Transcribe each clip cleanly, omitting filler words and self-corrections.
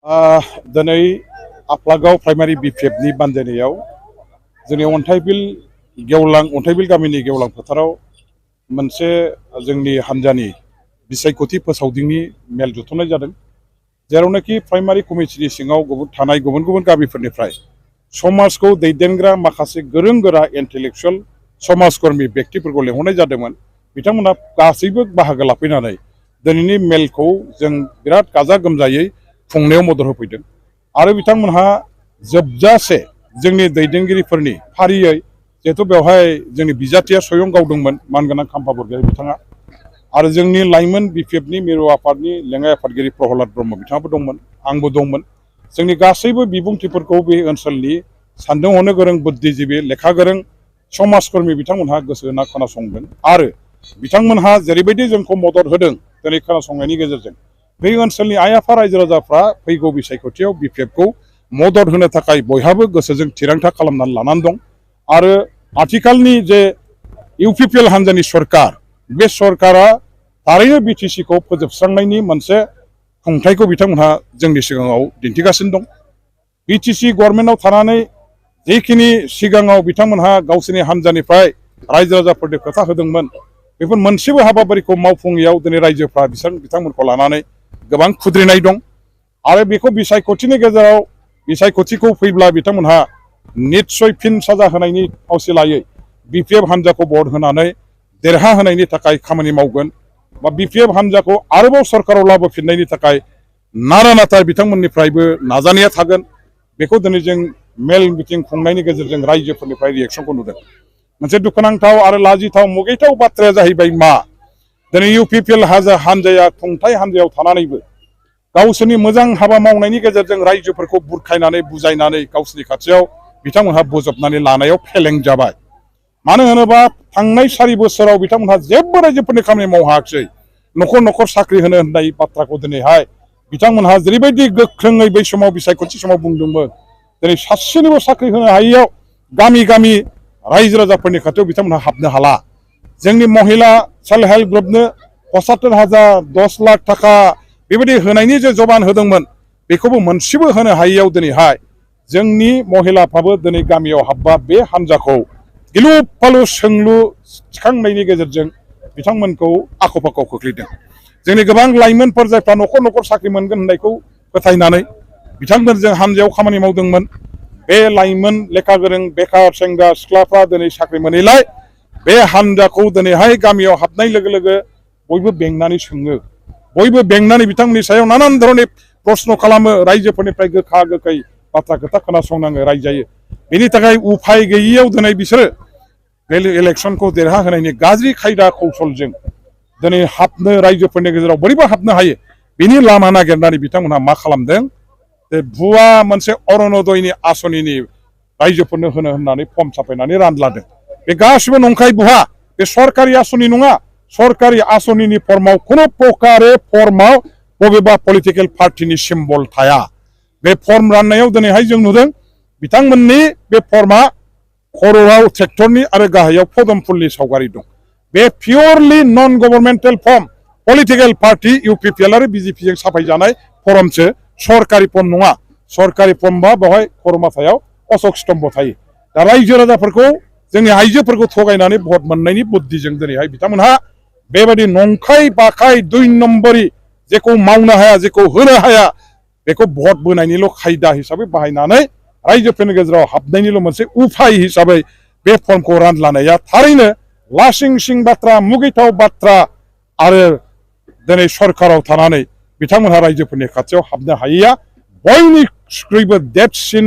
दिनै आफलागाव प्राइमारि बिपिएफनि बानजायनायाव जोंनि अन्थाइबिल गामिनि गेवलां फोथाराव मोनसे जोंनि हानजानि बिसायख'थि फोसावदिंनि मेल जथुमनाय जादों, जेरावनाखि प्राइमारि कमिटिनि सिङाव थानाय गुबुन गुबुन गामिफोरनिफ्राय समाजखौ दैदेनग्रा माखासे गोरों गोरा इन्टेलेक्सुवेल समाजकर्मी व्यक्तिफोरखौ लेंहरनाय जादोंमोन। बिथांमोना गासैबो बाहागो लाफैनानै दिनैनि मेलखौ जों बिराद गाजा गोमजायै खुंनायाव मदद होफैदों आरो बिथांमोनहा जोबजासे जोंनि दैदेनगिरिफोरनि फारियै जिहेतु बेवहाय जोंनि बिजाथिया स्वयं गावदोंमोन मानगोनां खाम्फा बरगयारी बिथाङा आरो जोंनि लाइमोन बिपिएफनि मिरु आफादनि लेङाइ आफादगिरि प्रहलाद ब्रह्म बिथाङाबो दंमोन, आंबो दंमोन। जोंनि गासैबो बिबुंथिफोरखौ बे ओनसोलनि सानदों हनो गोरों बुद्धिजीबि लेखा गोरों समाजकर्मी बिथांमोनहा गोसो होना खोनासंदों आरो बिथांमोनहा जेरैबायदि जोंखौ मदद होदों दिनै खोनासंनायनि गेजेरजों बे ओनसोलनि आइ आफा रायजो राजाफ्रा फैगौ बिसायख'थियाव बिपिएफखौ मदद होनो थाखाय बयहाबो गोसोजों थिरांथा खालामनानै लानानै दं आरो आथिखालनि जे इउपिपिएल हानजानि सरकार, बे सरकारा थारैनो बिटिसिखौ फोजोबस्रांनायनि मोनसे खुंथायखौ बिथांमोनहा जोंनि सिगाङाव दिन्थिगासिनो दं। बिटिसि गभर्नमेन्टआव थानानै जेखिनि सिगाङाव बिथांमोनहा गावसोरनि हानजानिफ्राय रायजो राजाफोरनो खोथा होदोंमोन, बेफोर मोनसेबो हाबाफारिखौ मावफुङैयाव दिनै रायजोफ्रा बिथांमोनखौ लानानै गोबां खुद्रिनाय दं आरो बेखौ बिसायख'थिखौ फैब्ला बिथांमोनहा निस्सय फिन साजा होनायनि फावसिलायै बिपिएफ हानजाखौ भट होनानै देरहा होनायनि थाखाय खामानि मावगोन बा बिपिएफ हानजाखौ आरोबाव सरकाराव लाबोफिननायनि थाखाय नारा नाथा बिथांमोननिफ्रायबो नाजानाया थागोन। बेखौ दिनै जों मेल मिटिं खुंनायनि गेजेरजों रायजोफोरनिफ्राय रिएक्सनखौ नुदों। मोनसे दुखुनांथाव आरो लाजिथाव मुगैथाव बाथ्राया जाहैबाय मा, दिनै इउपिपिएल हानजाया खुंथाय हानजायाव थानानैबो गावसोरनि मोजां हाबा मावनायनि गेजेरजों रायजोफोरखौ बुरखायनानै बुजायनानै गावसोरनि खाथियाव बिथांमोनहा बोजबनानै लानायाव फेलें जाबाय। मानो होनोबा थांनाय 4 बोसोराव बिथांमोनहा जेबो रायजोफोरनि खामानि मावहायाखिसै। न'खर न'खर साख्रि होनो होननाय बाथ्राखौ दिनैहाय बिथांमोनहा जेरैबायदि गोख्रोङै बै समाव बिसायख'थि समाव बुंदोंमोन, दिनै सासेनिबो साख्रि होनो हायैयाव गामि गामि रायजो राजाफोरनि खाथियाव बिथांमोनहा हाबनो हाला। जोंनि महिला सेल्फ हेल्प ग्रुपनो 75,000 10 लाख थाखा बेबायदि होनायनि जे जबान होदोंमोन, बेखौबो मोनसेबो होनो हायैयाव दिनैहाय जोंनि महिलाफ्राबो दिनै गामियाव हाबबा बे हानजाखौ गिलु फालु सोंलु थिखांनायनि गेजेरजों बिथांमोनखौ आख' फाख'आव खोख्लैदों। जोंनि गोबां लाइमोनफोर जायफ्रा न'खर न'खर साख्रि मोनगोन होननायखौ फोथायनानै बिथांमोनजों हानजायाव खामानि मावदोंमोन। बे लाइमोन लेखा गोरों बेखार सेंग्रा सिख्लाफ्रा दिनै साख्रि मोनैलाय बे हानजाखौ दिनैहाय गामियाव हाबनाय लोगो लोगो बयबो बेंनानै सोङो, बयबो बेंनानै बिथांमोननि सायाव नानान धरननि प्रश्न खालामो, रायजोफोरनिफ्राय गोखा गोखै बाथ्रा खोथा खोनासंनाङो रायजायो। बेनि थाखाय उफाय गैयियाव दिनै बिसोरो बे इलेक्सनखौ देरहा होनायनि गाज्रि खायदा कौशलजों दिनै हाबनो रायजोफोरनि गेजेराव बोरैबा हाबनो हायो बेनि लामा नागिरनानै बिथांमोनहा मा खालामदों, बे भुवा मोनसे अरुणदयनि आसनिनि रायजोफोरनो होनो होननानै फर्म साफायनानै रानलादों। बे गासिबो नंखाय बुहा, बे सरकारि आसनि नङा। सरकारि आसनिनि फर्माव खुनु प्रकारे फर्माव बबेबा पलिटिकेल पार्टिनि सिम्बल थाया। बे फर्म राननायाव दिनैहाय जों नुदों बिथांमोननि बे फर्मा खर'आव ट्रेक्टरनि आरो गाहायाव पदम फुलनि सावगारि दं। बे पियरलि नन गभर्नमेन्टेल फर्म, पलिटिकेल पार्टि इउपिपिएल आरो बिजेपिजों साफायजानाय फर्मसो, सरकारि फर्म नङा। सरकारि फर्मबा बेवहाय खर'माथायाव अशक स्तम्भ थायो। दा रायजो राजाफोरखौ जोंनि आइजोफोरखौ थगायनानै भट मोननायनि बुद्धिजों दिनैहाय बिथांमोनहा बेबायदि नंखाय बाखाय 2 नम्बरि जेखौ मावनो हाया, जेखौ होनो हाया, बेखौ भट बोनायनिल' खायदा हिसाबै बाहायनानै रायजोफोरनि गेजेराव हाबनायनिल' मोनसे उफाय हिसाबै बे फर्मखौ रानलानाया थारैनो लासिं सिं बाथ्रा, मुगैथाव बाथ्रा आरो दिनै सरकाराव थानानै बिथांमोनहा रायजोफोरनि खाथियाव हाबनो हायैया बयनिख्रुइबो देरसिन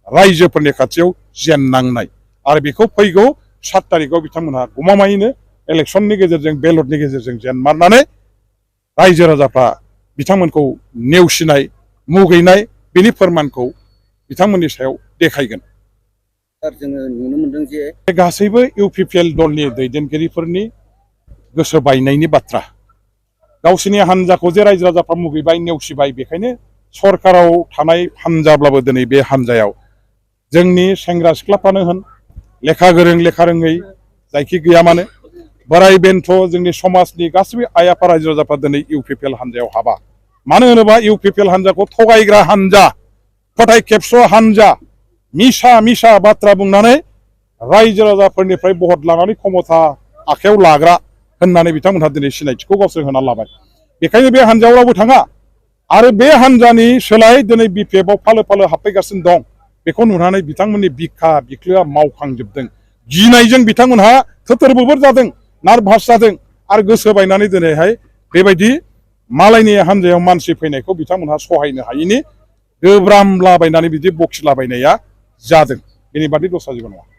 रायजोफोरनि खाथियाव जेननांनाय आरो बेखौ फैगौ 7 तारिखआव बिथांमोनहा गमामायैनो इलेक्सननि गेजेरजों बेलटनि गेजेरजों जेनमारनानै रायजो राजाफ्रा बिथांमोनखौ नेवसिनाय मुगैनाय बेनि फोरमानखौ बिथांमोननि सायाव देखायगोन। जोङो नुनो मोनदों जे गासैबो इउपिपिएल दलनि दैदेनगिरिफोरनि गोसो बायनायनि बाथ्रा, गावसोरनि हानजाखौ जे रायजो राजाफ्रा मुगैबाय नेवसिबाय, बेखायनो सरकाराव थानाय हानजाब्लाबो दिनै बे हानजायाव जोंनि सेंग्रा सिख्लाफ्रानो होन, लेखा गोरों लेखा रोङै जायखि गैया मानो, बोराय बेन्थ' जोंनि समाजनि गासैबो आइ आफा रायजो राजाफ्रा दिनै इउपिपिएल हानजायाव हाबा। मानो होनोबा इउपिपिएल हान्जाखौ थगायग्रा हान्जा, फोथाय खेबस' हान्जा, मिसा बाथ्रा बुंनानै रायजो राजाफोरनिफ्राय भट लानानै क्षमता आखायाव लाग्रा होननानै बिथांमोनहा दिनै सिनायथिखौ गावसोर होना लाबाय। बेखायनो बे हान्जायाव रावबो थाङा आरो बे हान्जानि सोलाय दिनै बिपिएफआव फालो फालो हाबफैगासिनो दं। बेखौ नुनानै बिथांमोननि बिखा बिख्लोआ मावखांजोबदों। गिनायजों बिथांमोनहा थोथोर-बोबोर जादों, नार्भास जादों आरो गोसो बायनानै दिनैहाय बेबायदि मालायनि हान्जायाव मानसि फैनायखौ बिथांमोनहा सहायनो हायिनि गोब्रामलाबायनानै बिदि बखिलाबायनाया जादों। बेनि बादै दस्रा जेबो नङा।